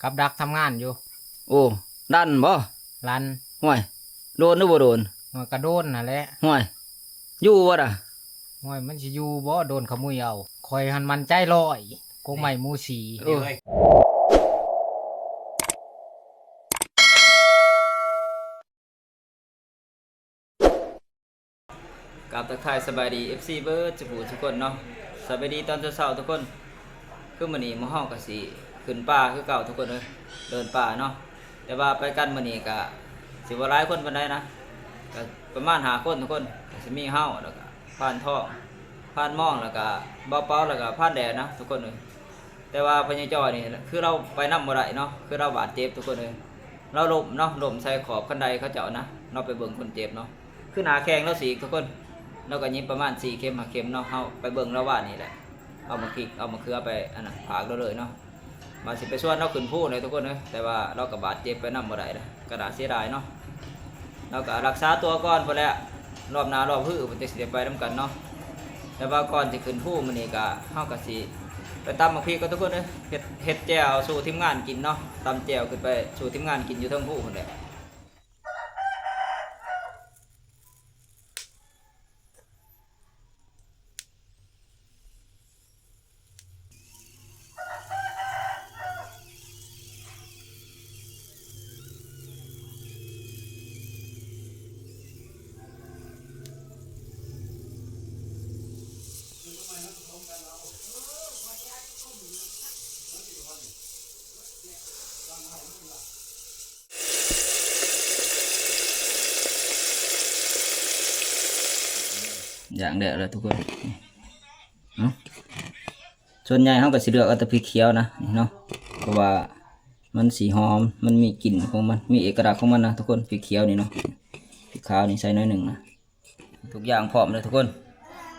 ກັບດັກທຳງານຢູ່. ໂອ້ ດັນບໍ່? ລັນ. ຫ້ວຍ ໂດນຫຼືບໍ່ໂດນ? ມັນກະໂດນຫັ້ນແຫຼະ. ຫ້ວຍ ຢູ່ບໍ່ລະ? ຫ້ວຍ ມັນຊິຢູ່ບໍ່? ໂດນຂະມຸຍເອົາ. ຂ້ອຍຫັ້ນໝັ້ນໃຈຮ້ອຍ ກົກໄມ້ໝູສີ. ເອີ. ກາບທັກທາຍສະບາຍດີ ເອັຟຊີ ເບິດສູ່ຜູ້ສູ່ຄົນເນາະ. ສະບາຍດີຕອນເຊົ້າໆທຸກຄົນ. ຄືມື້ນີ້ໝູ່ເຮົາກະຊິຂຶ້ນປ່າຄືເກົ່າທຸກຄົນເອີຍ ເດີນປ່າເນາະ. ແຕ່ວ່າໄປກັນມື້ນີ້ກະຊິບໍ່ຫຼາຍຄົນປານໃດນະ ກະປະມານຫ້າຄົນທຸກຄົນ. ກະຊິມີເຮົາ ແລ້ວກະພານທອງ ພານມອງ ແລ້ວກະບ່າວເປົາ ແລ້ວກະພານແດນນະທຸກຄົນເອີຍ. ແຕ່ວ່າພະຍາຈ່ອຍນີ້ ຄືລາວໄປນຳບໍ່ໄດ້ເນາະ ຄືລາວບາດເຈັບທຸກຄົນເອີຍ. ລາວລົ້ມເນາະ ລົ້ມໃສ່ຂອບຄັນໄດເຂົາເຈົ້ານະ. ເຮົາໄປເບິ່ງຄົນເຈັບເນາະ ຄືໜ້າແຂ້ງລາວສີກທຸກຄົນ. ລາວກະຫຍິບປະມານສີ່ເຂັມຫ້າເຂັມເນາະ. ເຮົາໄປເບິ່ງລາວວານນີ້ແຫຼະ ເອົາໝາກພິກເອົາໝາກເຂືອໄປອັນນັ້ນ ຝາກລາວເລີຍເນາະ. ວ່າຊິໄປຊວນລາວຂຶ້ນພູເລີຍທຸກຄົນເອີຍ ແຕ່ວ່າລາວກະບາດເຈັບໄປນຳບໍ່ໄດ້ເດ້ ກະໜ້າເສຍດາຍເນາະ. ລາວກະຮັກສາຕົວກ່ອນພຸ້ນແຫຼະ ຮອບໜ້າຮອບຮືພຸ້ນຈັ່ງຊິໄດ້ໄປນຳກັນເນາະ. ແຕ່ວ່າກ່ອນຊິຂຶ້ນພູມື້ນີ້ກະ ເຮົາກະຊິໄປຕຳໝາກພິກກ່ອນທຸກຄົນເອີຍ. ເຮັດ ເຮັດແຈ່ວສູ່ທີມງານກິນເນາະ ຕຳແຈ່ວຂຶ້ນໄປສູ່ທີມງານກິນຢູ່ເທິງພູພຸ້ນແຫຼະ. ຢ່າງແດດແລ້ວທຸກຄົນ. ເນາະ ສ່ວນໃຫຍ່ເຮົາກະຊິເລືອກເອົາແຕ່ພິກຂຽວນະ ນີ້ເນາະ ເພາະວ່າມັນຊິຫອມ ມັນມີກິ່ນຂອງມັນ ມີເອກະລັກຂອງມັນນະທຸກຄົນ. ພິກຂຽວນີ້ເນາະ ພິກຂາວນີ້ໃສ່ໜ້ອຍໜຶ່ງນະ. ທຸກຢ່າງພ້ອມເລີຍທຸກຄົນ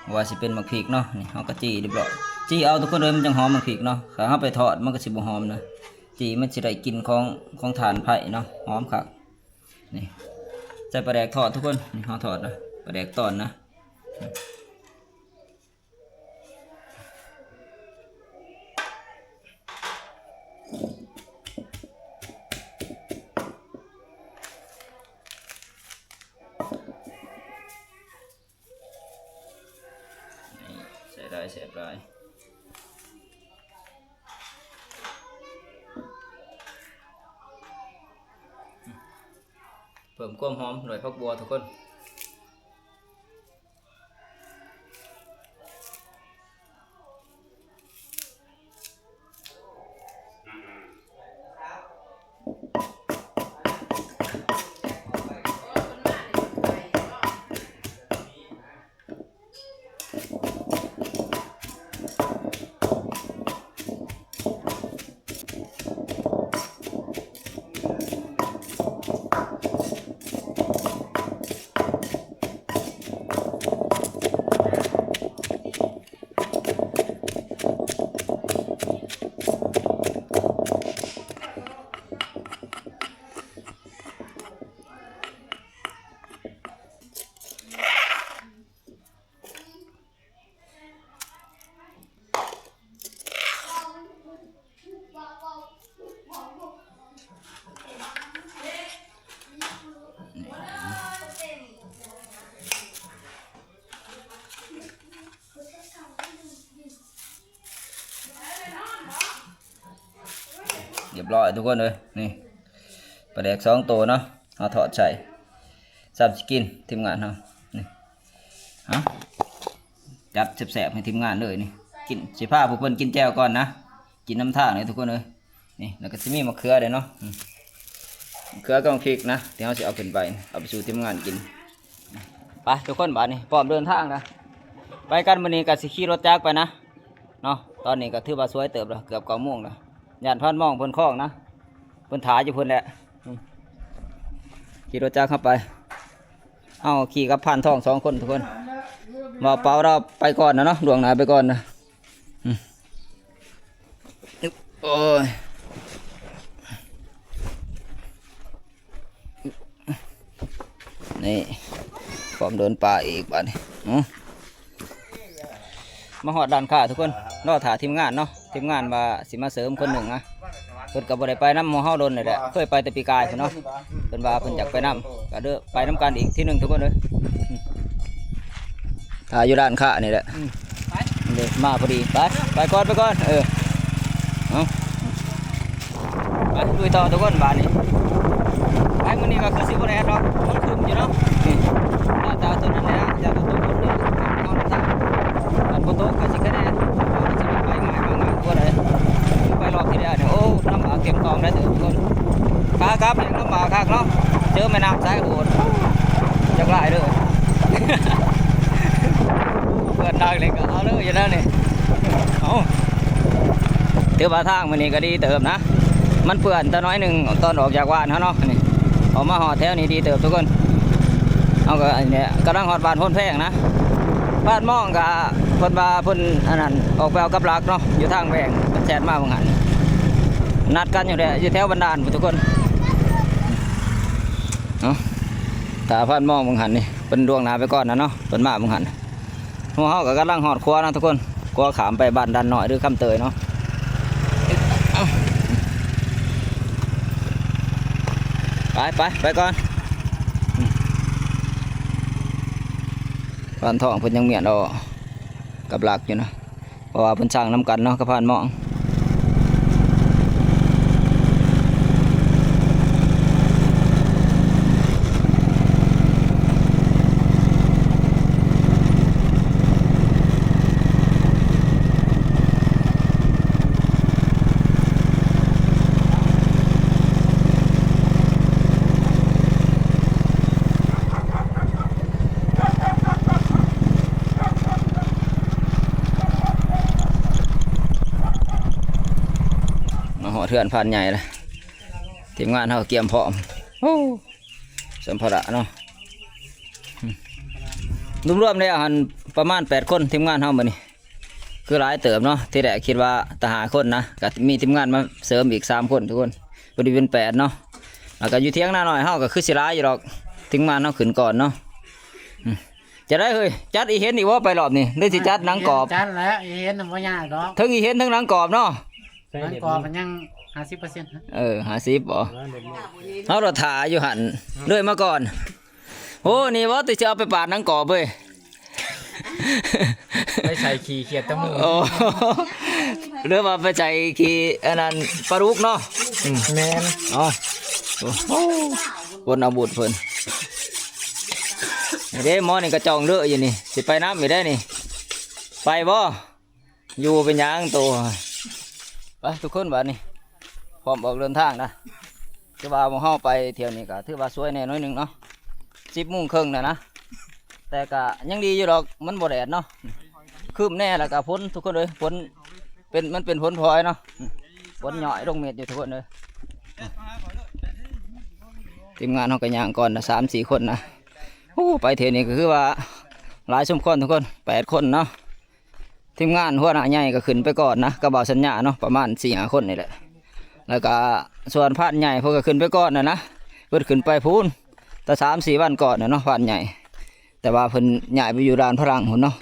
ບໍ່ວ່າຊິເປັນໝາກພິກເນາະ ນີ້ເຮົາກະຈີ່ຮຽບຮ້ອຍ. ຈີ່ເອົາທຸກຄົນເອີຍ ມັນຈັ່ງຫອມໝາກພິກເນາະ. ຖ້າເຮົາໄປທອດມັນກະຊິບໍ່ຫອມນະ. ຈີ່ມັນຊິໄດ້ກິ່ນຂອງ ຂອງຖ່ານໄຟເນາະ ຫອມຄັກ. ນີ້ໃສ່ປາແດກທອດທຸກຄົນ ນີ້ເຮົາທອດນະ ປາແດກຕອນນະ. ນີ້ ໃສ່ຫຼາຍແຊບຫຼາຍ ເພີ່ມຄວາມຫອມດ້ວຍຜັກບົ່ວທຸກຄົນ. ຮຽບຮ້ອຍທຸກຄົນເອີຍ ນີ້ປາແດກສອງໂຕເນາະ ເຮົາທອດໃສ່ ຊ້ຳຊິກິນທີມງານເຮົາ ນີ້ ເອົາ ຈັດແຊບໆໃຫ້ທີມງານເລີຍນີ້ ກິນ ຊິພາພວກເພິ່ນກິນແຈ່ວກ່ອນນະ ກິນນຳທາງເລີຍທຸກຄົນເອີຍ. ນີ້ ແລ້ວກະຊິມີໝາກເຂືອເດ້ເນາະ ອືມ ໝາກເຂືອກັບໝາກພິກນະ ທີ່ເຮົາຊິເອົາຂຶ້ນໄປ ເອົາໄປສູ່ທີມງານກິນ. ໄປທຸກຄົນ ບາດນີ້ພ້ອມເດີນທາງລະ ໄປກັນ. ມື້ນີ້ກະຊິຂີ່ລົດຈັກໄປນະເນາະ. ຕອນນີ້ກະຖືວ່າສວຍເຕີບລະ ເກືອບເກົ້າໂມງລະ ຢ້ານພານມອງເພິ່ນຄອງນະ ເພິ່ນຖ້າຢູ່ພຸ້ນແຫຼະ ອືມ ຂີ່ລົດຈັກເຮົາໄປ. ເຮົາຂີ່ກັບພານທອງສອງຄົນທຸກຄົນ ບ່າວເປົາລາວໄປກ່ອນນະເນາະ ລ່ວງໜ້າໄປກ່ອນນະ ອືມ ໂອ້ຍ ນີ້ ພ້ອມເດີນປ່າອີກບາດນີ້ ອືມ ມາຮອດຮ້ານຄ້າທຸກຄົນ ລໍຖ້າທີມງານເນາະ ທີມງານວ່າຊິມາເສີມຄົນໜຶ່ງນະ. ເພິ່ນກໍບໍ່ໄດ້ໄປນຳໝູ່ເຮົາດົນນີ້ແຫຼະ ບໍ່ ເຄີຍໄປແຕ່ປີກາຍພຸ້ນເນາະ. ອືມ ເພິ່ນວ່າເພິ່ນຢາກໄປນຳ ກໍເດີ ໄປນຳກັນອີກທີໜຶ່ງທຸກຄົນເອີຍ. ອືມ ຖ້າຢູ່ຮ້ານຄ້ານີ້ແຫຼະ. ອືມ ເດ້ ມາພໍດີ. ໄປ ໄປກ່ອນ ໄປກ່ອນ. ເອີ ເອົາ ໄປລຸຍຕໍ່ທຸກຄົນບາດນີ້. ໄປ ມື້ນີ້ກໍຄືຊິບໍ່ແດດດອກ ມັນຄຶ້ມຢູ່ເນາະ. ນີ້ ໜ້າຕາຕົວນັ້ນແຫຼະ ຢ່າຕົກຝົນເດີ ເອົານຳທາງ. ຄັນບໍ່ຕົກກໍຊິຄະແນນ ຊິໄປງ່າຍມາງ່າຍກວ່າໃດ ໄປຮອບທີ່ແລ້ວນີ້ ໂອ້ ລຳບາກເຕັມຕອງໄດ໋ທຸກຄົນ. ຂາກັບແຮ່ງລຳບາກຄັກເນາະ ເຈີແມ່ນ້ຳສາຍໂຫດ ຈັກຫຼາຍເດີ. ເພື່ອນທາງນີ້ກໍເອົາເລີຍຢູ່ແລ້ວນີ້. ເອົາ ຖືວ່າທາງມື້ນີ້ກໍດີເຕີບນະ ມັນເປື້ອນແຕ່ໜ້ອຍໜຶ່ງຕອນອອກຈາກບ້ານເຮົາເນາະ. ນີ້ ອອກມາຮອດແຖວນີ້ດີເຕີບທຸກຄົນ. ເຮົາກໍອັນນີ້ກຳລັງຮອດບ້ານໂພນແພງນະ. ບ້ານມອງກໍເພິ່ນວ່າເພິ່ນອັນນັ້ນ ອອກໄປເອົາກັບຫຼັກເນາະ ຢູ່ທາງແຫວ່ງ ເພິ່ນແຊັດມາວ່າງຫັ້ນ ນັດກັນຢູ່ແຫຼະ ຢູ່ແຖວບັນດານພຸ້ນທຸກຄົນ. ເອົາ ຖ້າບ້ານມອງວ່າງຫັ້ນນີ້ ເພິ່ນລ່ວງໜ້າໄປກ່ອນນະເນາະ ເພິ່ນມາວ່າງຫັ້ນ. ພວກເຮົາກໍກຳລັງຮອດຂົວນະທຸກຄົນ ຂົວຂ້າມໄປບ້ານດານນ້ອຍ ຫຼື ຄຳເຕີຍເນາະ. ໄປ ໄປ ໄປກ່ອນ. ອືມ ພານທອງເພິ່ນຍັງມ້ຽນເອົາກັບຫຼັກຢູ່ນະ ເພາະວ່າເພິ່ນສັ່ງນຳກັນເນາະ ກັບພານມອງ. ມາຮອດເຮືອນພານໃຫຍ່ແລ້ວ ທີມງານເຮົາກຽມພ້ອມ. ໂອ້ ສຳພາລະເນາະ ອືມ ລວມໆແລ້ວຫັ້ນປະມານແປດຄົນ ທີມງານເຮົາມື້ນີ້ ຄືຫຼາຍເຕີບເນາະ. ທີແລກຄິດວ່າແຕ່ຫ້າຄົນນະ ກໍມີທີມງານມາເສີມອີກສາມຄົນທຸກຄົນ ພໍດີເປັນແປດເນາະ. ແລ້ວກໍຢູ່ຖຽງນານ້ອຍເຮົາກໍຄືຊິຫຼາຍຢູ່ດອກ ທີມງານເຮົາຂຶ້ນກ່ອນເນາະ. ອືມ ຈະໄດ້ເຮີ້ຍ ຈັດອີເຫັນອີກບໍ່ໄປຮອບນີ້ ຫຼືຊິຈັດໜັງກອບ? ຈັດແລ້ວ ອີເຫັນບໍ່ຍາກດອກ ເທິງອີເຫັນເທິງໜັງກອບເນາະ. ຫຼັງກໍມັນຍັງຫ້າສິບເປີເຊັນ ເອີ ຫ້າສິບບໍ? ເຮົາລະຖ້າຢູ່ຫັ້ນ ເລີຍມາກ່ອນ. ໂອ້ ນີ້ບໍ່ ຕິຈະເອົາໄປປາດໜັງກອບເວີຍ ໄປໃສ່ຂີ້ຂຽດຕະໝູ. ໂອ້ ຫຼືວ່າໄປໃສ່ຂີ້ອັນນັ້ນປາດຸກເນາະ. ອືມ ແມ່ນ. ເອົາ ໂອ້ ຄົນເອົາບຸດເພິ່ນ ນີ້ເດ້ ໝໍນີ້ກະຈ່ອງເລີະຢູ່ນີ້ ຊິໄປນຳອີກໄດ໋ນີ້ ໄປບໍ່? ຢູ່ເປັນຫຍັງໂຕ. ໄປທຸກຄົນ ບາດນີ້ພ້ອມອອກເດີນທາງນະ. ຄືວ່າໝູ່ເຮົາໄປທ່ຽວນີ້ກະຖືວ່າສວຍແດ່ໜ້ອຍໜຶ່ງເນາະ ສິບໂມງເຄິ່ງແລ້ວນະ ແຕ່ກະຍັງດີຢູ່ດອກ ມັນບໍ່ແດດເນາະ ຄຶ້ມແດ່ ແລ້ວກະຝົນທຸກຄົນເອີຍ ຝົນເປັນ ມັນເປັນຝົນພອຍເນາະ ຝົນຍ້ອຍລົງເມັດຢູ່ທຸກຄົນເອີຍ. ທີມງານເຮົາກະຍ່າງກ່ອນນະ ສາມສີ່ຄົນນະ. ໂອ້ ໄປທ່ຽວນີ້ກະຄືວ່າຫຼາຍສົມຄວນທຸກຄົນ ແປດຄົນເນາະ. ທີມງານຫົວໜ້າໃຫຍ່ກໍຂຶ້ນໄປກ່ອນນະ ກັບບ່າວສັນຍາເນາະ ປະມານສີ່ຫ້າຄົນນີ້ແຫຼະ ແລ້ວກະສ່ວນພານໃຫຍ່ເພິ່ນກໍຂຶ້ນໄປກ່ອນນະນະ ເພິ່ນຂຶ້ນໄປພຸ້ນແຕ່ສາມສີ່ວັນກ່ອນນະເນາະ ພານໃຫຍ່ ແຕ່ວ່າເພິ່ນຍ້າຍໄປຢູ່ດ່ານພະລັງພຸ້ນເນາະ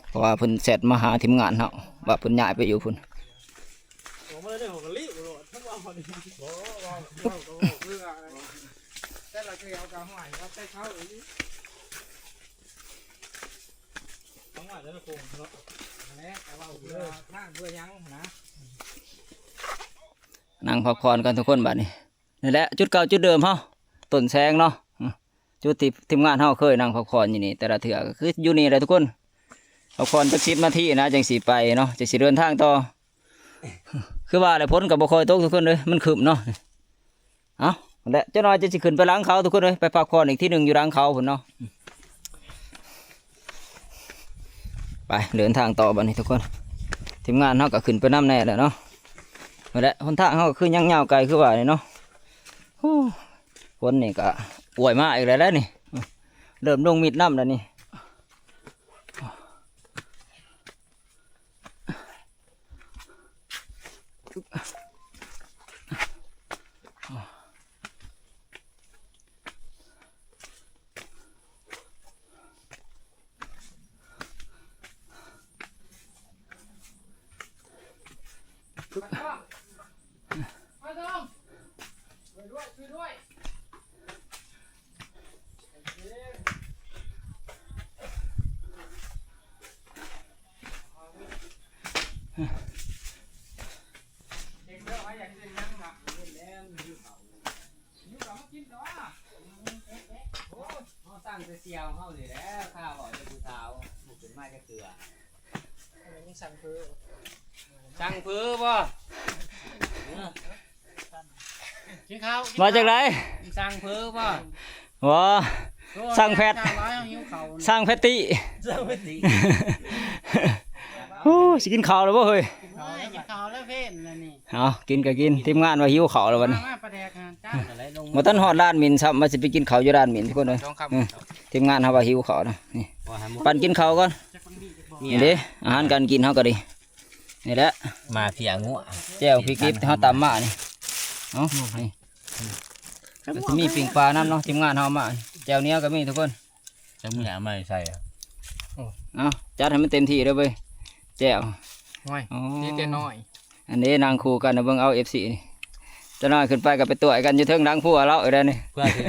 ເພາະວ່າເພິ່ນແຊັດມາຫາທີມງານເຮົາວ່າເພິ່ນຍ້າຍໄປຢູ່ພຸ້ນ. ນັ່ງພັກຜ່ອນກັນທຸກຄົນບາດນີ້. ນີ້ແຫຼະຈຸດເກົ່າຈຸດເດີມເຮົາ ຕົ້ນແສງເນາະ ຈຸດທີ່ທີມງານເຮົາເຄີຍນັ່ງພັກຜ່ອນຢູ່ນີ້ແຕ່ລະເທື່ອ ກໍຄືຢູ່ນີ້ແຫຼະທຸກຄົນ. ພັກຜ່ອນຈັກສິບນາທີນະ ຈັ່ງຊິໄປເນາະ ຈັ່ງຊິເດີນທາງຕໍ່. ຄືວ່າແຫຼະ ຝົນກໍບໍ່ຄ່ອຍຕົກທຸກຄົນເອີຍ ມັນຄຶ້ມເນາະ. ເອົ້າ ແລະ ຈັກໜ້ອຍຈະຊິຂຶ້ນໄປຫຼັງເຂົາທຸກຄົນເອີຍ ໄປພັກຜ່ອນອີກທີໜຶ່ງຢູ່ຫຼັງເຂົາພຸ້ນເນາະ. ໄປເດີນທາງຕໍ່ບັດນີ້ທຸກຄົນ ທີມງານເຮົາກໍຂຶ້ນໄປນຳແດ່ແຫຼະເນາະ. ນັ້ນແຫຼະ ຫົນທາງເຮົາກໍຄືຍັງຍາວໄກຄືວ່ານີ້ເນາະ. ໂອ້ ຝົນນີ້ກໍອວຍມາອີກແລ້ວແຫຼະນີ້ ເລີ່ມລົງມິດນຳແລ້ວນີ້. ມາ สั่งแต่เสี่ยวเฮานี่แหละ ข้าบอกจะผู้สาว บ่ขึ้นมาจักเทื่อ สั่งเผลอ สั่งเผลอบ่ กินข้าว ว่าจังได๋ สั่งเผลอบ่ บ่ โอ้ สั่งแฟต สั่งแฟตตี้ สั่งแฟตตี้ โอ้ สิกินข้าวแล้วบ่เฮ้ย โอ้ย กินข้าวแล้วเพิ่นแล้วนี่ เอา กินก็กิน ทีมงานว่าหิวข้าวแล้วบัดนี้ มา มา ปลาแดกหั่น จ้า บ่ทันฮอดลานหมิ่นซ้ำ ว่าสิไปกินข้าวอยู่ลานหมิ่นทุกคนเอ้ย สองคำ อืม ทีมงานเฮาว่าหิวข้าวนะ นี่ ปั่นกินข้าวก่อน นี่เด้ อาหารการกินเฮาก็ดี นี่แหละ มาเพียงัว แจ่วพริกดิบที่เฮาตำมานี่ เอ้า นี่ ก็สิมีปิ้งปลานำเนาะ ทีมงานเฮามา แจ่วเหนียวก็มีทุกคน จักมื้อเอามาใส่อะ โอ้ เอา จัดให้มันเต็มที่เด้อเว้ย แจ่ว โอ้ย โอ้ มีแต่น้อย อันนี้นั่งคู่กันนะ เบิ่งเอา เอฟซี นี่ จักหน่อยขึ้นไปก็ไปต่วยกันอยู่เทิงหลังพัวเลาะอีกแล้วนี่ เพื่อสิ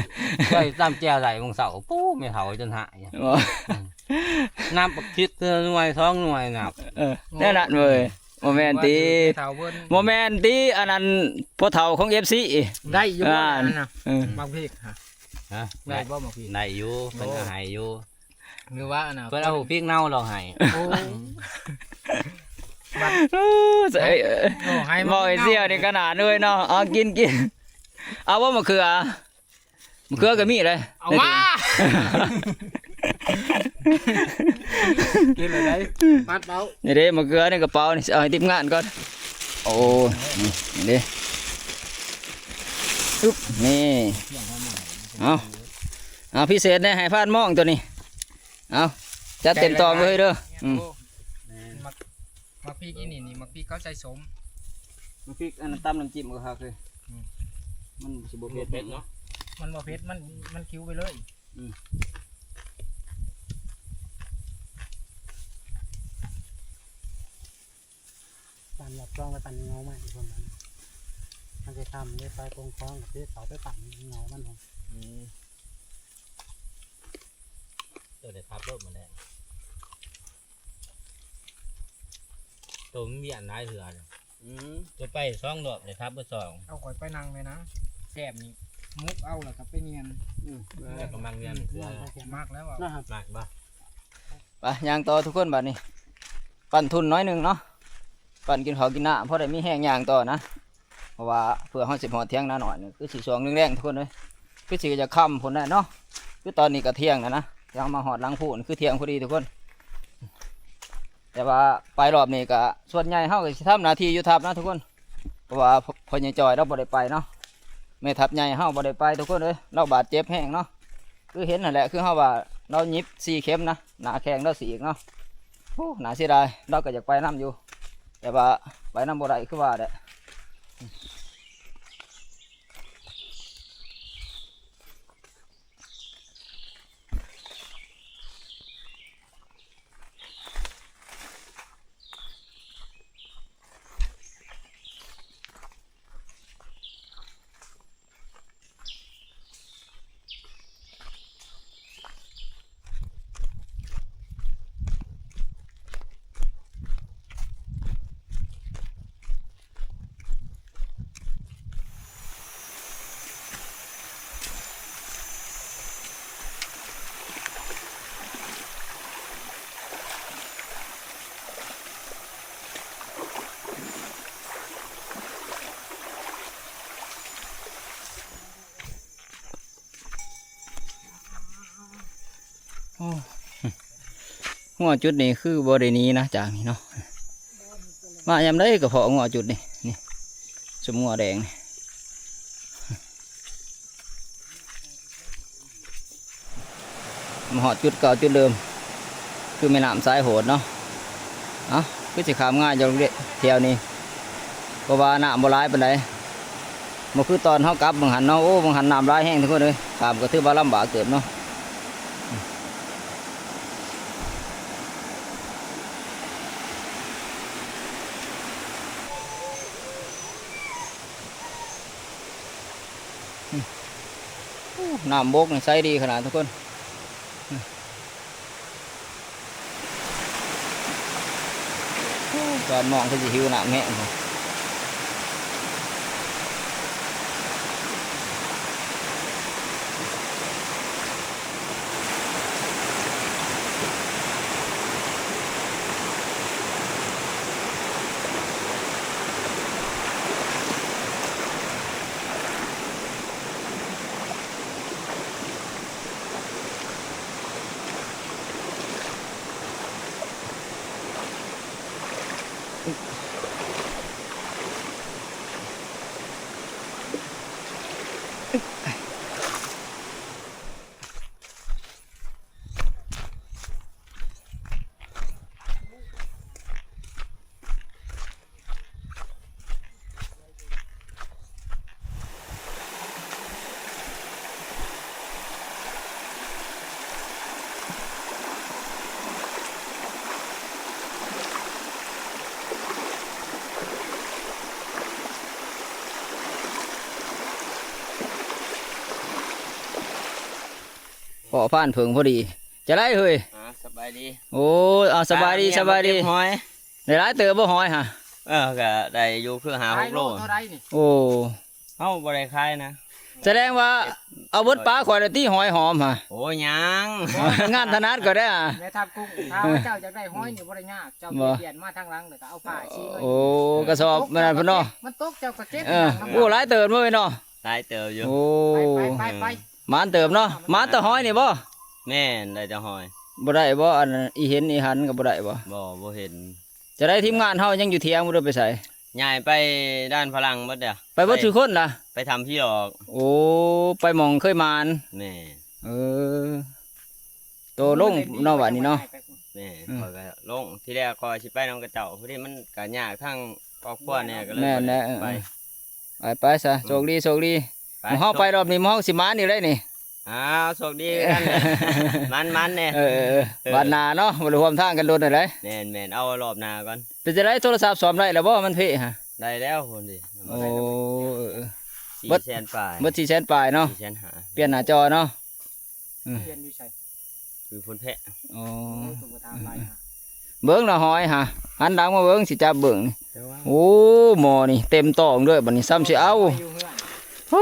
เพื่อสิตำแจ่วใส่มื้อเช้า ปู๊ แม่เฒ่าจนหาย บ่ อืม นับบักคิดเทื่อหน่วยสองหน่วยนับ เออ แน่นั่นเว้ย บ่แม่นติ แม่เฒ่าเพิ่น บ่แม่นติ อันนั้นพ่อเฒ่าของ เอฟซี ได้อยู่บ่ อ่า อันนั้นน่ะ เออ บักพริกฮะ ฮะ ได้บ่บักพริก ได้อยู่ เพิ่นก็ให้อยู่ หรือว่าอันน่ะ เพิ่นเอาพริกเน่าลองให้ โอ้ บัด โอ้ย เอ้ย โอ้ ให้ บ่ให้เสี่ยวนี่ขนาดเลยเนาะ เอากิน กิน เอาบ่มะเขือ มะเขือก็มีเลย เอามา กินเลยได้ ปัดเบา นี่เด้ มะเขือในกระเป๋านี่ เอาให้ทีมงานก่อน โอ้ นี่ นี่เด้ อึ๊บ นี่ เอา เอาพิเศษแน่ ให้พานมองตัวนี้ เอา จัดเต็มตองเลยเด้อ อืม โอ้ แม่น หมากพริกอีนี่นี่ หมากพริกเขาใส่ส้ม หมากพริกอันนั้นตำน้ำจิ้มก็คักเลย อืม มันสิบ่เผ็ด บ่เผ็ดเนาะ มันบ่เผ็ด มัน มันคิ้วไปเลย อืม ปั่นแบบจ้องไปปั่นเงาใหม่อีกคนนั้น มันจะทำได้ไปกองคล้องกับที่เขาไปปั่นเงามัน อืม ตัวได้ทับรถมาแล้ว ตัวมันเวียนหลายเทื่อเลย อืม ตัวไปสองรอบเลยทับเบิดสอง เอาข่อยไปนั่งเลยนะ แซ่บนี่ มุกเอาแล้วก็ไปเนียน อืม แล้วก็มักเนียน อืม เทื่อ มักแล้วอะ นะครับ มักบ่ ไป ย่างต่อทุกคนบัดนี้ ปั่นทุนน้อยหนึ่งเนาะ ปั่นกินข้าวกินน้ำ พอได้มีแฮงย่างต่อนะ เพราะว่าเพื่อเฮาสิฮอดเถียงนาน้อยนี่ คือสิช่วงแลงๆ ทุกคนเอ้ย คือสิจะค่ำพุ้นแหละเนาะ คือตอนนี้ก็เที่ยงแล้วนะ ยังมาฮอดหลังพู้น คือเที่ยงพอดีทุกคน แต่ว่าไปรอบนี้ก็ส่วนใหญ่เฮาก็สิทำหน้าที่อยู่ทัพนะทุกคน เพราะว่าพ่อ พ่อใหญ่จอยเราบ่ได้ไปเนาะ แม่ทัพใหญ่เฮาบ่ได้ไปทุกคนเอ้ย เราบาดเจ็บแฮงเนาะ คือเห็นนั่นแหละ คือเฮาว่าเราหยิบสี่เข็มนะ หน้าแข้งเราฉีกเนาะ โอ้ น่าเสียดาย เราก็อยากไปนำอยู่ แต่ว่าไปนำบ่ได้คือว่าแหละ โอ้ งัวจุดนี้คือบ่ได้หนีนะจากนี้เนาะ มายามใดก็พ้องัวจุดนี้ นี่ ซุมงัวแดงนี่ มาฮอดจุดเก่าจุดเดิม คือแม่น้ำสายโหดเนาะ เอ้า คือสิข้ามง่ายอยู่เด้แถวนี้ เพราะว่าน้ำบ่หลายปานใด บ่คือตอนเฮากลับหว่างหั้นเนาะ โอ้ หว่างหั้นน้ำหลายแฮงทุกคนเอ้ย ข้ามก็ถือว่าลำบากเติบเนาะ ໂອ້ ນ້ຳບົກນີ້ໃສດີຂະໜາດທຸກຄົນ. ໂອ້ ຕອນມອງຄືຊິຫິວນ້ຳແຮງ. ພໍ້ພານເຜິ້ງພໍດີ. ຈະໄດ້ເຮີ້ຍ? ອ່າ ສະບາຍດີ. ໂອ້ຍ ເອົາ ສະບາຍດີ ສະບາຍດີ. ໄດ້ຫຼາຍເຕີບບໍ່ຫອຍຫະ? ເອີ ກະໄດ້ຢູ່ຄືຫ້າຫົກໂລ. ໂອ້ ເຮົາບໍ່ໄດ້ຂາຍນະ. ສະແດງວ່າເອົາເບິດປາຂ້ອຍລະຕິ ຫອຍຫອມຫະ. ໂອ້ຍ ຍັງ ງານຖະໜັດຂ້ອຍໄດ໋ຫະ. ແມ່ທັບກຸ້ງ ຖ້າວ່າເຈົ້າຢາກໄດ້ຫອຍນີ້ບໍ່ໄດ້ຍາກ, ເຈົ້າປ່ຽນມາທາງຫຼັງແລ້ວກໍເອົາຜ້າຊີ້ມາ. ໂອ້ ກະສອບແມ່ນນັ້ນພຸ້ນເນາະ. ມັນຕົກເຈົ້າກໍເກັບ. ເອີ ໂອ້ ຫຼາຍເຕີບເນາະເວີຍເນາະ. ຫຼາຍເຕີບຢູ່. ໂອ້ ໄປໆໆ ໝານເຕີບເນາະ. ມາແຕ່ຫອຍນີ້ບໍ່? ແມ່ນ ໄດ້ແຕ່ຫອຍ. ບໍ່ໄດ້ບໍ່? ອັນອີເຫັນອີຫັນກໍບໍ່ໄດ້ບໍ່? ບໍ່ ບໍ່ເຫັນ. ຈະໄດ້ທີມງານເຮົາຍັງຢູ່ຖຽງບໍ່ໄດ້ໄປໃສ? ຍ້າຍໄປດ້ານຝຣັ່ງໝົດແລ້ວ. ໄປເບິດທຸກຄົນລະ? ໄປຖ້ຳຜີຫຼອກ. ໂອ້ ໄປໝ່ອງເຄີຍມານ. ແມ່ນ. ເອີ ໂຕລົງເນາະບາດນີ້ເນາະ. ແມ່ນ. ອືມ ຂ້ອຍກໍລົງ ທີແລກຂ້ອຍຊິໄປນຳຂະເຈົ້າ ພໍດີມັນກໍຍາກທາງຄອບຄົວແດ່ ກໍເລີຍ ແມ່ນແຫຼະ ບໍ່ໄດ້ໄປ. ເອີ ໄປໆຊະ ໂຊກດີ ໂຊກດີ. ໄປ ໝູ່ເຮົາໄປລອບນີ້ ໝູ່ເຮົາຊິໝານຢູ່ໄດ໋ນີ້. ອ້າວ ໂຊກດີຄືກັນ ໝານໆແດ່. ເອີໆໆ ເອີ ບາດໜ້າເນາະ ບໍ່ໄດ້ຮ່ວມທາງກັນດົນແລ້ວ. ແມ່ນໆ ເອົາລອບໜ້າກ່ອນ. ເປັນຈັ່ງໃດ ໂທລະສັບສ້ອມໄດ້ແລ້ວບໍ່? ມັນເພະຫະ? ໄດ້ແລ້ວພຸ້ນເດ. ໂອ້ ເອີໆໆ ສີ່ແສນປາຍ. ເບິດສີ່ແສນປາຍເນາະ. ສີ່ແສນຫ້າ. ປ່ຽນໜ້າຈໍເນາະ. ອືມ ປ່ຽນຢູ່ໃສ? ຢູ່ໂພນແພະ. ອໍ ເອີ ເພິ່ນບໍ່ຖາມຫຼາຍຫາ. ເບິ່ງລະຫອຍຫາ ຫັນຫຼັງມາເບິ່ງ ຊິຈັບເບິ່ງ. ໂອ້ ໝໍນີ້ເຕັມຕອງເດີ ບັດນີ້ຊ້ຳຊິເອົາ. ໂອ້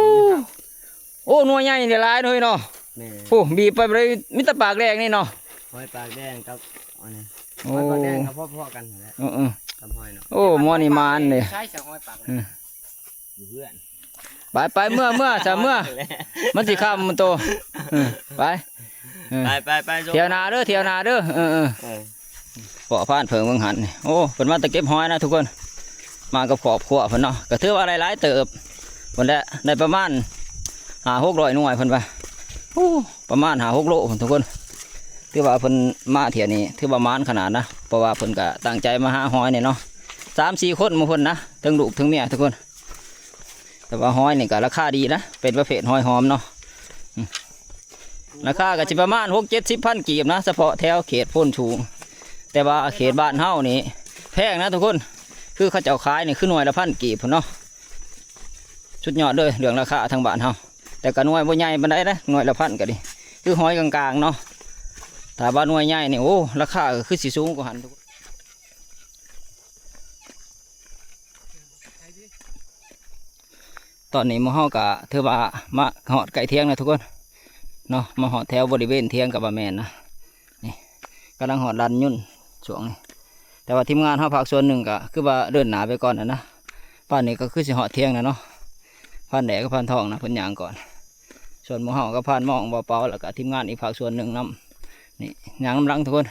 ໂອ້ ໜ່ວຍໃຫຍ່ນີ້ຫຼາຍເນາະເຮີ້ຍເນາະ. ແມ່ນ. ໂອ້ ບີບໄປບໍ່ໄດ້ ມີແຕ່ປາກແດງນີ້ເນາະ. ຫອຍປາກແດງກັບອັນນີ້. ໂອ້ ຫອຍປາກແດງກໍພໍໆກັນຫັ້ນແຫຼະ. ເອີໆ ກັບຫອຍເນາະ. ໂອ້ ໝໍນີ້ໝານເດ້. ໃຊ້ສະຫອຍປາກແດງ. ອືມ ຢູ່ເຮືອນ. ໄປໆ ເມືອ ເມືອຊະ ເມືອ ມັນຊິຄ່ຳໂຕ. ເອີ ໄປ ເອີ ໄປໆໆ ທ່ຽວໜ້າເດີ ທ່ຽວໜ້າເດີ. ເອີໆ ເອີ ພໍ້ພານເຜິ້ງເບິ່ງຫັ້ນນີ້. ໂອ້ ເພິ່ນມາແຕ່ເກັບຫອຍນະທຸກຄົນ ມາກັບຄອບຄົວເພິ່ນເນາະ ກໍຖືວ່າໄດ້ຫຼາຍເຕີບພຸ້ນແຫຼະ ໄດ້ປະມານຫ້າຫົກຮ້ອຍໜ່ວຍເພິ່ນວ່າ. ໂອ້ ປະມານຫ້າຫົກໂລພຸ້ນທຸກຄົນ ຖືວ່າເພິ່ນມາທ່ຽວນີ້ຖືວ່າໝານຂະໜາດນະ ເພາະວ່າເພິ່ນກໍຕັ້ງໃຈມາຫາຫອຍນີ້ເນາະ ສາມສີ່ຄົນໝູ່ເພິ່ນນະ ທັງລູກທັງເມຍທຸກຄົນ. ແຕ່ວ່າຫອຍນີ້ກໍລາຄາດີນະ ເປັນປະເພດຫອຍຫອມເນາະ. ອືມ ລາຄາກໍຊິປະມານຫົກເຈັດສິບພັນກີບນະ ສະເພາະແຖວເຂດໂພນສູງ. ແຕ່ວ່າເຂດບ້ານເຮົານີ້ແພງນະທຸກຄົນ ຄືເຂົາເຈົ້າຂາຍນີ້ຄືໜ່ວຍລະພັນກີບພຸ້ນເນາະ. ສຸດຍອດເລີຍເລື່ອງລາຄາທາງບ້ານເຮົາ ແຕ່ກໍໜ່ວຍບໍ່ໃຫຍ່ປານໃດນະ ໜ່ວຍລະພັນກໍດີ ຄືຫອຍກາງໆເນາະ. ຖ້າວ່າໜ່ວຍໃຫຍ່ນີ້ ໂອ້ ລາຄາກໍຄືຊິສູງກວ່າຫັ້ນ. ຕອນນີ້ໝູ່ເຮົາກໍຖືວ່າມາຮອດໃກ້ທຽງແລ້ວທຸກຄົນເນາະ ມາຮອດແຖວບໍລິເວນທຽງກໍວ່າແມ່ນນະ. ນີ້ກຳລັງຮອດລານຍົນຊ່ວງນີ້ ແຕ່ວ່າທີມງານເຮົາພາກສ່ວນໜຶ່ງກໍຄືວ່າເດີນໜ້າໄປກ່ອນນະ ປານນີ້ກໍຄືຊິຮອດທຽງແລ້ວເນາະ. ພານແດດກັບພານທອງນະ ເພິ່ນຍ່າງກ່ອນ ສ່ວນໝູ່ເຮົາກັບພານມອງ ບ່າວເປົາ ແລ້ວກໍທີມງານອີກພາກສ່ວນໜຶ່ງນຳ. ນີ້ຍ່າງນຳຫຼັງທຸກຄົນ.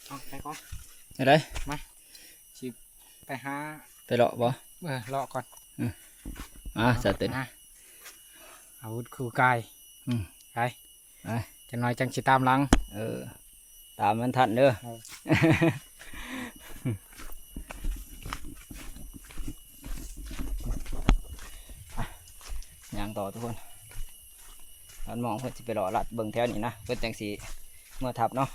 ເອົາ ໄປກ່ອນ ໄປໃດ? ມາ ຊິໄປຫາ ໄປເລາະບໍ່? ເອີ ເລາະກ່ອນ. ອືມ ອ່າ ສະເຕັນ ອາ ອາວຸດຄູ່ກາຍ. ອືມ ໄປ ໄປ ຈັກໜ້ອຍຈັ່ງຊິຕາມຫຼັງ. ເອີ ຕາມມັນທັນເດີ. ເອີ ຍ່າງຕໍ່ທຸກຄົນ. ທ່ານໝອງເພິ່ນຊິໄປເລາະລັດເບິ່ງແຖວນີ້ນະ ເພິ່ນຈັ່ງຊິເມືອທັບເນາະ.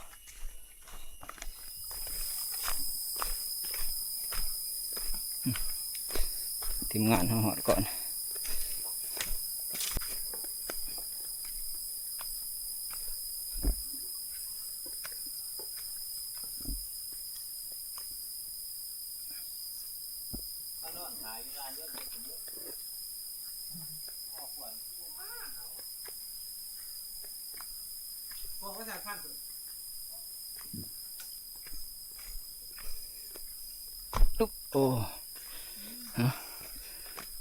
ທີມງານເຮົາຮອດກ່ອນ. ໂອ້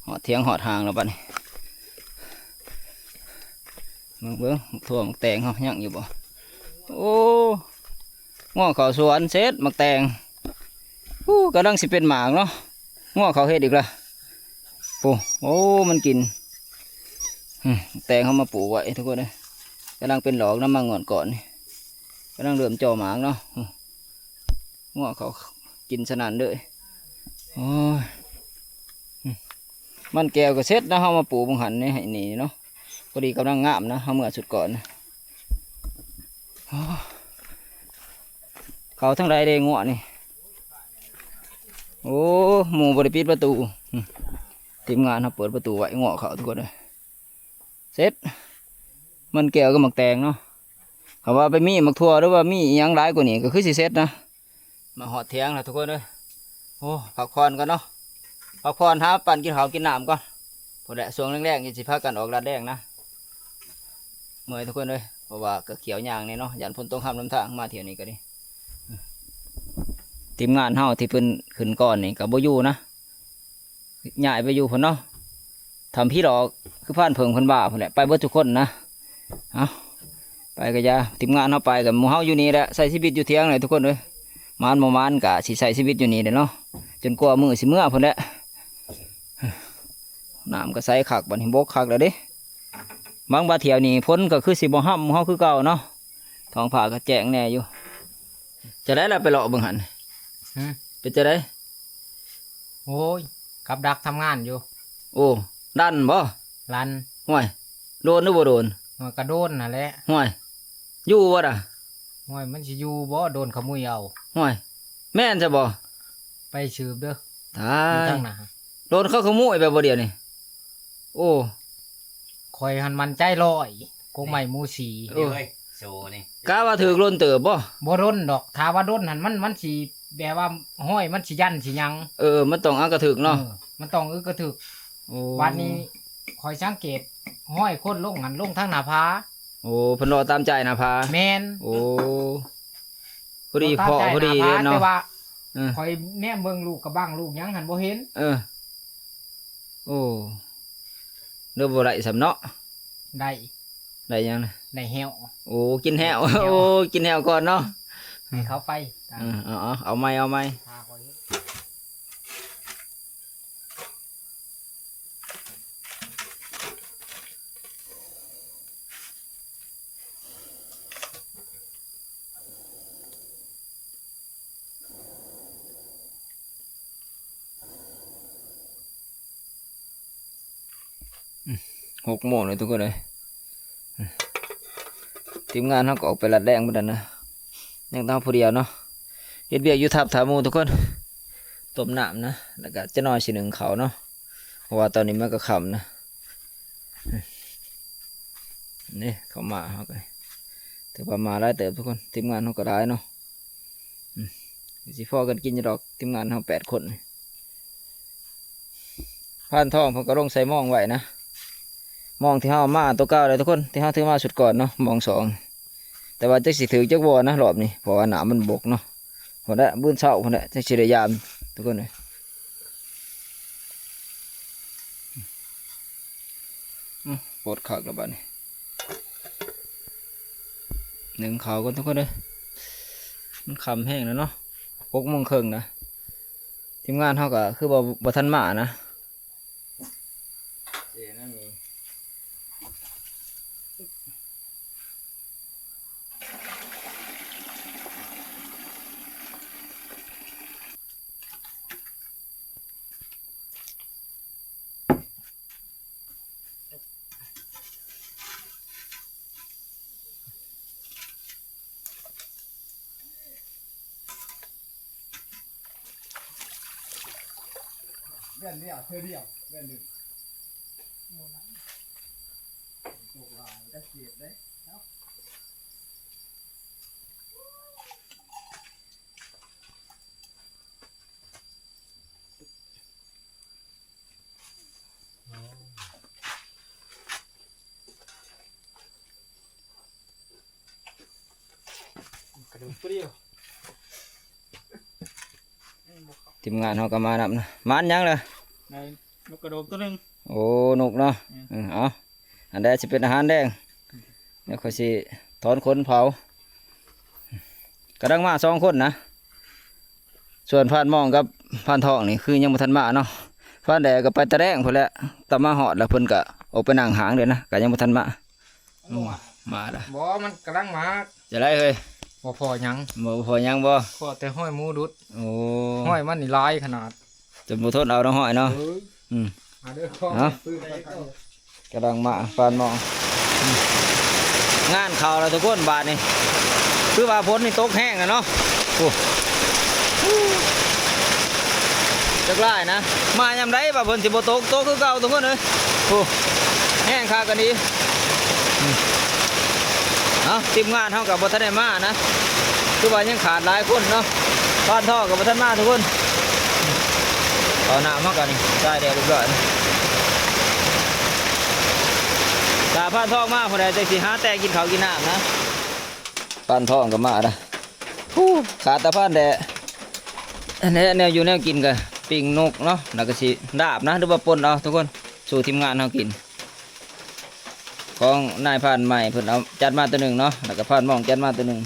ຮອດຖຽງຮອດຮ່າງແລ້ວບັດນີ້ ເບິ່ງໆ ໝາກຖົ່ວໝາກແຕງເຮົາຍັງຢູ່ບໍ່? ໂອ້ ງອກເຂົ້າສວນເສັດໝາກແຕງ ໂອ້ ກຳລັງຊິເປັນໝາກເນາະ ງອກເຂົ້າເຮັດອີກລະ ໂອ້ ໂອ້ ມັນກິນ ອືມ ແຕງເຮົາມາປູກໄວ້ທຸກຄົນເອີຍ ກຳລັງເປັນດອກນຳ ມາງອດກ່ອນນີ້ ກຳລັງເລີ່ມຈໍ່ໝາກເນາະ ງອກເຂົ້າກິນສະນັ້ນເລີຍ ໂອ້ຍ ອືມ ມັນແກ້ວກໍເສັດນະ ເຮົາມາປູກບັງຫັນນີ້ໃຫ້ນີ້ເນາະ ພໍດີກຳລັງງາມນະ ເຮົາເມືອຊຸດກ່ອນນະ ໂອ້ ເຂົ້າທາງໃດເດ້ງວດນີ້ ໂອ້ ໝູ່ບໍ່ໄດ້ປິດປະຕູ ອືມ ທີມງານເຮົາເປີດປະຕູໄວ້ ງວດເຂົ້າທຸກຄົນເອີຍ ເສັດ ມັນແກ້ວກັບໝາກແຕງເນາະ ຖ້າວ່າໄປມີໝາກຖົ່ວ ຫຼືວ່າມີອີ່ຫຍັງຫຼາຍກວ່ານີ້ ກໍຄືຊິເສັດນະ ມາຮອດຖຽງແລ້ວທຸກຄົນເອີຍ ໂອ້ ພັກຜ່ອນກ່ອນເນາະ ພັກຜ່ອນ ຫາປັ້ນກິນເຂົ້າກິນນ້ຳກ່ອນ ພຸ້ນແຫຼະ ຊ່ວງແລງໆ ຊິພາກັນອອກລາດແລ້ງນະ ເມື່ອຍທຸກຄົນເອີຍ ເພາະວ່າກໍຂຽວຍ່າງແດ່ເນາະ ຢ້ານຝົນຕົກຮຳນຳທາງ ມາທ່ຽວນີ້ກໍດີ ທີມງານເຮົາທີ່ເພິ່ນຂຶ້ນກ່ອນນີ້ກໍບໍ່ຢູ່ນະ ຍ້າຍໄປຢູ່ພຸ້ນເນາະ ຖ້ຳຜີຫຼອກ ຄືພານເຜິ້ງເພິ່ນວ່າພຸ້ນແຫຼະ ໄປເບິດທຸກຄົນນະ ເອົາ ໄປກໍຢ່າ ທີມງານເຮົາໄປກໍໝູ່ເຮົາຢູ່ນີ້ແຫຼະ ໃຊ້ຊີວິດຢູ່ຖຽງແຫຼະທຸກຄົນເອີຍ ໝານບໍ່ໝານກໍຊິໃຊ້ຊີວິດຢູ່ນີ້ແຫຼະເນາະ ຈົນກວ່າມື້ຊິເມືອພຸ້ນແຫຼະ ນ້ຳກໍໃສຄັກ ບັດນີ້ບົກຄັກແລ້ວເດ້ ຫວັງວ່າທ່ຽວນີ້ຝົນກໍຄືຊິບໍ່ຮຳເຮົາຄືເກົ່າເນາະ ທ້ອງຟ້າກໍແຈ້ງແດ່ຢູ່ ຈັ່ງໃດລະ ໄປເລາະເບິ່ງຫັ້ນ ຫື ເປັນຈັ່ງໃດ? ໂອ້ຍ ກັບດັກທຳງານຢູ່ ໂອ້ ດັນບໍ່? ລັນ ຫ້ວຍ ໂດນຫຼືບໍ່ໂດນ? ໂອ້ຍ ກະໂດນຫັ້ນແຫຼະ ຫ້ວຍ ຢູ່ບໍ່ລະ? ໂອ້ຍ ມັນຊິຢູ່ບໍ່? ໂດນຂະມຸຍເອົາ ຫ້ວຍ ແມ່ນຊະບໍ່? ໄປສືບເດີ ຕາຍ ຢູ່ທາງໜ້າ ໂດນເຂົາຂະມຸຍແບບບໍ່ດຽວນີ້ ໂອ້ ຂ້ອຍຫັ້ນໝັ້ນໃຈຮ້ອຍ ກົກໄມ້ໝູສີ ເອີ ເອີຍ ໂຊນີ້ ກະວ່າຖືກດົນເຕີບບໍ່? ບໍ່ດົນດອກ ຖ້າວ່າດົນຫັ້ນ ມັນ ມັນຊິແບບວ່າຮອຍມັນຊິຢັນຊິຫຍັງ ເອີ ມັນຕ້ອງອັກກະຖືກເນາະ ເອີ ມັນຕ້ອງອຶກກະຖືກ ໂອ້ ບາດນີ້ຂ້ອຍສັງເກດຮອຍຄົນລົງຫັ້ນ ລົງທາງໜ້າຜາ ໂອ້ ເພິ່ນເລາະຕາມໃຈໜ້າຜາ ແມ່ນ ໂອ້ ພໍດີພໍດີເດ້ເນາະ ແຕ່ວ່າ ເອີ ຂ້ອຍແນມເບິ່ງລູກກະບັງລູກຫຍັງຫັ້ນບໍ່ເຫັນ ເອີ ໂອ້ ເດີບໍ່ໄດ້ສ່ຳເນາະ ໄດ້ ໄດ້ຫຍັງນະ? ໄດ້ແຮ້ວ ໂອ້ ກິນແຮ້ວ ກິນແຮ້ວ ໂອ້ ກິນແຮ້ວກ່ອນເນາະ ໃຫ້ເຂົາໄປ ເອີ ເອົາ ເອົາ ເອົາໃໝ່ ເອົາໃໝ່ ຖ້າຂ້ອຍເຮັດ ຫົກໂມງແລ້ວທຸກຄົນເອີຍ ທີມງານເຮົາກໍອອກໄປລາດແລ້ງເບິດແລ້ວນະ ຍັງແຕ່ເຮົາຜູ້ດຽວເນາະ ເຮັດວຽກຢູ່ທັບຖ້າໝູ່ທຸກຄົນ ຕົ້ມນ້ຳນະ ແລ້ວກໍຈັກໜ້ອຍຊິໜຶ້ງເຂົ້າເນາະ ເພາະວ່າຕອນນີ້ມັນກໍຄ່ຳນະ ນີ້ເຂົ້າມາເຮົາກໍ ຖືວ່າມາຫຼາຍເຕີບທຸກຄົນ ທີມງານເຮົາກໍຫຼາຍເນາະ ອືມ ຊິພໍກັນກິນຢູ່ດອກ ທີມງານເຮົາແປດຄົນ ພານທອງເພິ່ນກໍລົງໃສ່ມອງໄວ້ນະ ມອງທີ່ເຮົາເອົາມາໂຕເກົ່າເລີຍທຸກຄົນ ທີ່ເຮົາຖືມາຊຸດກ່ອນເນາະ ມອງສອງ ແຕ່ວ່າຈັກຊິຖືກຈັກບໍ່ນະ ລອບນີ້ ເພາະວ່ານ້ຳມັນບົກເນາະ ພຸ້ນແຫຼະ ມື້ເຊົ້າພຸ້ນແຫຼະ ຈັ່ງຊິໄດ້ຢາມ ທຸກຄົນເອີຍ ອືມ ໂພດຄັກແລ້ວບາດນີ້ ໜຶ້ງເຂົ້າກ່ອນທຸກຄົນເດີ ມັນຄ່ຳແຮງແລ້ວເນາະ ຫົກໂມງເຄິ່ງນະ ທີມງານເຮົາກໍຄືວ່າບໍ່ທັນມານະ ເອີ ນັ້ນມີ. ໂ ເດືອນດຽວ ເທື່ອດຽວ ເດືອນໜຶ່ງ ໂຊກຫຼາຍ ໄດ້ເສບເດ້ເນາະ. ກະດູກຕົວດຽວ ທີມງານເຮົາກໍມານຳນະ. ໝານຫຍັງລະ? ໄດ້ນົກກະໂດກຕົວໜຶ່ງ. ໂອ້ ນົກເນາະ. ອືມ ເອີ ເອົາ ອັນໃດຊິເປັນອາຫານແລງ ດຽວຂ້ອຍຊິຖອນຂົນເຜົາ. ກຳລັງມາສອງຄົນນະ ສ່ວນພານມອງກັບພານທອງນີ້ຄືຍັງບໍ່ທັນມາເນາະ. ພານແດກກໍໄປແຕ່ແລງພຸ້ນແຫຼະ ຕອນມາຮອດແລ້ວເພິ່ນກໍອອກໄປນັ່ງຫ້າງເດ້ນະ ກໍຍັງບໍ່ທັນມາ. ໂອ້ ມາລະ. ບໍ່ ມັນກຳລັງມາ. ຈະໄດ້ເຮີ້ຍ? ບໍ່ພໍຫຍັງ. ບໍ່ພໍຫຍັງບໍ່? ພໍແຕ່ຮ້ອຍໝູດຸດ. ໂອ້ ຮ້ອຍມັນນີ້ຫຼາຍຂະໜາດ ຈົນບໍ່ທົນເອົາເນາະ ຫ້ອຍເນາະ. ເອີ ອືມ ມາເດີ ເອົາ ກຳລັງມາ ພານມອງ. ອືມ ງານເຂົ້າແລ້ວທຸກຄົນ ບາດນີ້ ຄືວ່າຝົນນີ້ຕົກແຮງນະເນາະ. ໂອ້ ຈັກຫຼາຍນະ ມາຍາມໃດວ່າເພິ່ນຊິບໍ່ຕົກ ຕົກຄືເກົ່າທຸກຄົນເອີຍ. ໂອ້ ແຮງຄັກກະດີ. ເອົາ ທີມງານເຮົາກໍບໍ່ທັນໄດ້ມານະ ຄືວ່າຍັງຂາດຫຼາຍຄົນເນາະ. ພານທອງກໍບໍ່ທັນມາທຸກຄົນ. ເອົານ້ຳມາກ່ອນນີ້ ໃສ່ແລ້ວຮຽບຮ້ອຍ. ຖ້າພານທອງມາພຸ້ນໃດ ຈັ່ງຊິຫາແຕ່ງກິນເຂົ້າກິນນ້ຳນະ. ພານທອງກໍມາລະ. ຜູ້ ຂາດແຕ່ພານແດ. ອັນນີ້ແນວຢູ່ແນວກິນກໍປີ້ງນົກເນາະ ແລ້ວກໍຊິລາບນະ ຫຼືວ່າປົ່ນເອົາທຸກຄົນ ສູ່ທີມງານເຮົາກິນ. ຂອງນາຍພານໃໝ່ເພິ່ນເອົາຈັດມາຕົວໜຶ່ງເນາະ ແລ້ວກໍພານມອງຈັດມາຕົວໜຶ່ງ.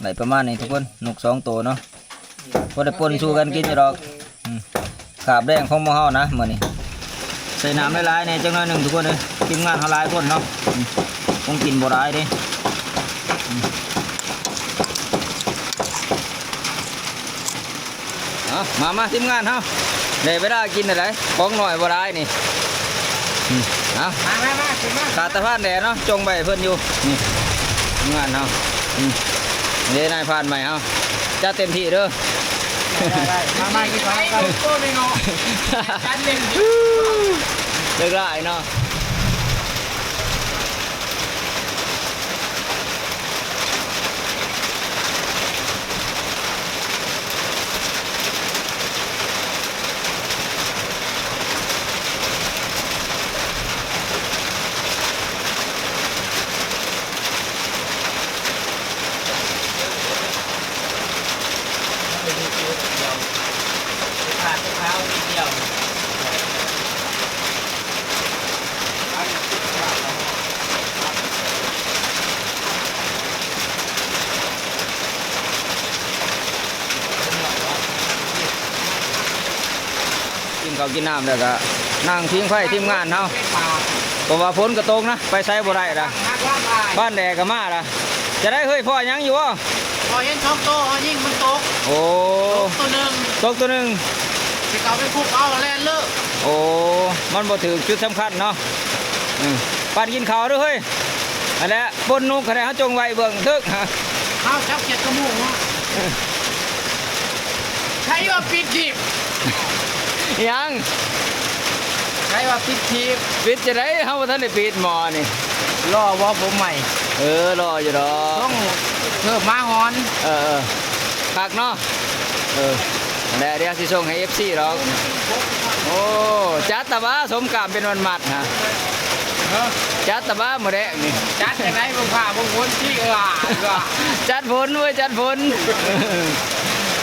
ໄດ້ປະມານນີ້ທຸກຄົນ ນົກສອງໂຕເນາະ ພໍໄດ້ປົ່ນສູ່ກັນກິນຢູ່ດອກ. ອືມ ຄາບແດງຂອງໝູ່ເຮົານະມື້ນີ້ ໃສ່ນ້ຳຫຼາຍໆແດ່ຈັກໜ້ອຍໜຶ່ງທຸກຄົນເອີຍ ທີມງານເຮົາຫຼາຍຄົນເນາະ. ອືມ ຄົງກິນບໍ່ຫຼາຍເດ້. ອືມ ເອົາ ມາ ມາ ທີມງານເຮົາ ໄດ້ເວລາກິນແລ້ວໃດ໋ ຂອງໜ້ອຍບໍ່ຫຼາຍນີ້. ອືມ ເອົາ ມາ ມາ ມາ ຂຶ້ນມາ ຂາດແຕ່ພານແດເນາະ ຈົ່ງໄວ້ເພິ່ນຢູ່ນີ້ ທີມງານເຮົາ. ອືມ ເດ້ ນາຍພານໃໝ່ເຮົາ ຈັດເຕັມທີ່ເດີ. ໄດ້ໆ ມາ ມາ ກິນເຂົ້ານຳກັນ ໂຕນີ້ເນາະ ຈັດເຕັມທີ່ ເລິກຫຼາຍເນາະ. ກິນເຂົ້າກິນນ້ຳແລ້ວກະນັ່ງຜິງໄຟທີມງານເຮົາ ເພາະວ່າຝົນກະຕົກນະ ໄປໃສບໍ່ໄດ້ລະ ບ້ານແດກະມາລະ. ຈະໄດ້ເຮີ້ຍ ພໍຫຍັງຢູ່ບໍ່? ພໍເຫັນສອງໂຕ ເຮົາຍິງມັນຕົກ. ໂອ້ ຕົກໂຕໜຶ່ງ ຕົກໂຕໜຶ່ງ ຊິເຂົ້າໄປຄຸກເອົາ ແລ່ນເລີ. ໂອ້ ມັນບໍ່ຖືກຈຸດສຳຄັນເນາະ. ອືມ ປັ້ນກິນເຂົ້າເດີເຮີ້ຍ. ອັນແຫຼະ ປົ່ນນົກຫັ້ນແຫຼະ ເຮົາຈົ່ງໄວ້ເບື້ອງເທິງ ເຮົາຈັບຂຽດກະໝູເນາະ. ໃຜວ່າປິດດີບ ຫຍັງ? ໃຜວ່າປິດດີບ? ປິດຈັ່ງໃດ? ເຮົາບໍ່ທັນໄດ້ປິດໝໍ້ນີ້. ລໍບໍ່ຜົມໃໝ່? ເອີ ລໍຢູ່ດອກ ຕ້ອງເພີ່ມມາຫອນ. ເອີ ເອີ ຄັກເນາະ. ເອີ ແລ້ວດຽວຊິສົ່ງໃຫ້ເອັຟຊີດອກ. ໂອ້ ຈັດຕະຫວາ ສົມກາມເປັນມັດໆ ຮະ ຈັດຕະຫວາມື້ແລງນີ້. ຈັດຈັ່ງໃດ? ເບິ່ງຟ້າເບິ່ງຝົນຊິ ເອີ ວ່າ ຈັດຝົນເວີຍ ຈັດຝົນ.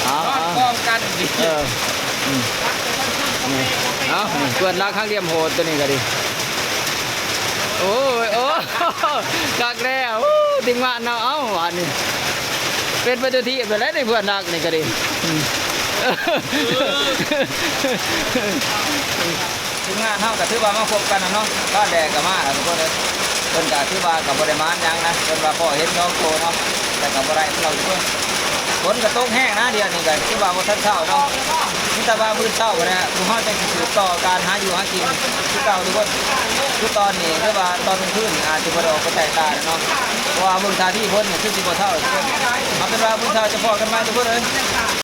ເອົາ ນອນ ເອົາ ພ້ອມກັນ. ເອີ ອືມ ເອົາ ນີ້ເພື່ອນລັກຮັກຫຼ່ຽມໂຫດ ໂຕນີ້ກະດີ. ໂອ້ຍ ໂອ້ ຄັກແລ້ວ ໂອ້ ທີມງານເຮົາ. ເອົ້າ ບາດນີ້ເປັນໄປຕົວທີບແລ້ວນີ້ ເພື່ອນຮັກນີ້ກະດີ. ອືມ ທີມງ ເຮົາກໍຖືວ່າມາພົບກັນນະເນາະ ຟ້າແດດກໍມາແລ້ວທຸກຄົນເອີຍ. ເພິ່ນກໍຖືວ່າກໍບໍ່ໄດ້ໝານຫຍັງນະ ເພິ່ນວ່າພໍເຫັນສອງໂຕເນາະ ແຕ່ກໍບໍ່ໄດ້ນຳທຸກຄົນ. ຝົນກໍຕົກແຮງນະ ດຽວນີ້ກໍຖືວ່າບໍ່ທັນເຊົ້າເນາະ ມີແຕ່ວ່າມື້ເຊົ້າພຸ້ນແຫຼະ ພວກເຮົາຈັ່ງຊິສືບຕໍ່ການຫາຢູ່ຫາກິນຄືເກົ່າທຸກຄົນ. ຄືຕອນນີ້ ຫຼືວ່າຕອນກາງຄືນນີ້ ອາດຈະບໍ່ໄດ້ອອກໄປໃຕ້ຕາເນາະ ເພາະວ່າເບິ່ງທ່າທີຝົນນີ້ຄືຊິບໍ່ເຊົາທຸກຄົນ. ເອົາເປັນວ່າມື້ເຊົ້າຈະພໍ້ກັນໃໝ່ທຸກຄົນເອີຍ.